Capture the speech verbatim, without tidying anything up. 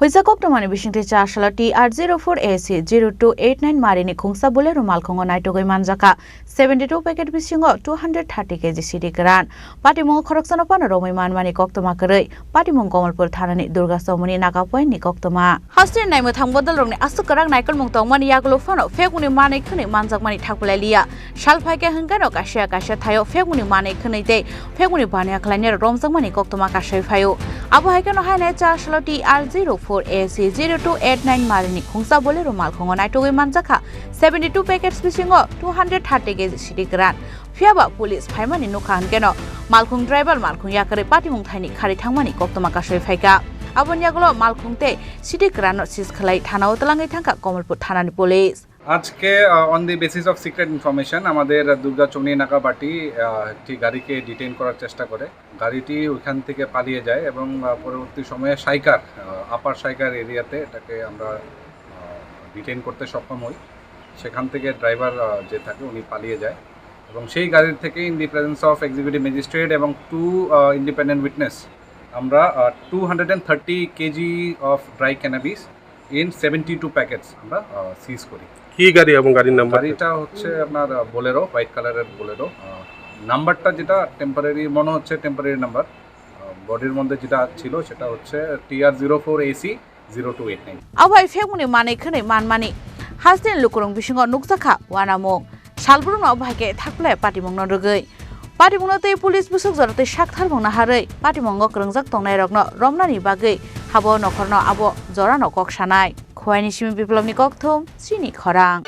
Kaisa koktwmani bisingtwi chasalo T R zero four A C zero two eight nine marini khungsa Bolero malkhungo naitugwi manjakha seventy two packet bisingo two hundred thirty K G sidi kwran. Patimungo khoroksano phano romwi manmani koktwma kwrwi. Patimung Kamalpur thanani Durga Chowmuni Naga Point ni koktwma. Hasteni naimwthang bodolrokni aswk kwrak naikolmung tongmani yagulo phano phekmungni manwi khwnwi manjakmani thakpilai liya. Sal phaikhe hwnkhe no kaisa kaisa thaio phekmungni manwi khwnwi tei phekmungni baniya khlainai romjakmani koktwma kasai phaio. Abo hai kheno haino chasalo T R zero four A C zero two eight nine marini khungsa Bolero malkhungo naitugwi manjakha seventy two packets bisingo two hundred thirty K G sidi kwran. Phiyaba police phaimani nukha hwnkhe no malkhung driver malkhung yakarwi patimung thaini khari thangmani koktwma kasai phaikha. Aboni yagulo malkhung tei sidi kwranno seize khlai thanao twlangwi thangkha Kamalpur thanani police. আজকে, আহ, on the basis of secret information আমাদের দুর্গা চৌনি নাকা বাটি, আহ, একটি গাড়িকে ডিটেইন করার চেষ্টা করে। গাড়িটি ওইখান থেকে পালিয়ে যায় এবং, আহ, পরবর্তী সময়ে সাইকার, আহ, আপার সাইকার এরিয়াতে এটাকে আমরা, আহ, ডিটেইন করতে সক্ষম হই। সেখান থেকে ড্রাইভার, আহ, যে থাকে উনি পালিয়ে যায় এবং সেই গাড়ির থেকে in the presence of executive magistrate এবং টু, আহ, ইন্ডিপেন্ডেন্ট উইটনেস আমরা, uh, two hundred and thirty KG of dry cannabis in seventy two packets আমরা, আহ, সিজ করি। কি গাড়ি এবং গাড়ির নাম্বার? গাড়িটা হচ্ছে আপনার, আহ, বোলেরো, হোয়াইট কালারের বোলেরো। আহ, নাম্বারটা যেটা টেম্পোরারি মনে হচ্ছে, টেম্পোরারি নাম্বার। আহ, বডির মধ্যে যেটা ছিল সেটা হচ্ছে T R zero four A C zero two eight nine. Abo hai phekmungni manwi khwnwi manmani hasteni lukurok bisingo nukjakha uanamung. Salbrumno abo hai khe thakpilai patimungno rwgwi. Patimungno tei police bwswk jora tei sak tharmungno harwi patimungo kwrwngjak tongnairokno romnani bagwi habo nokhorno abo jorano kok sanai. Khowai ni simi Biplobni kokthum, chini khorang.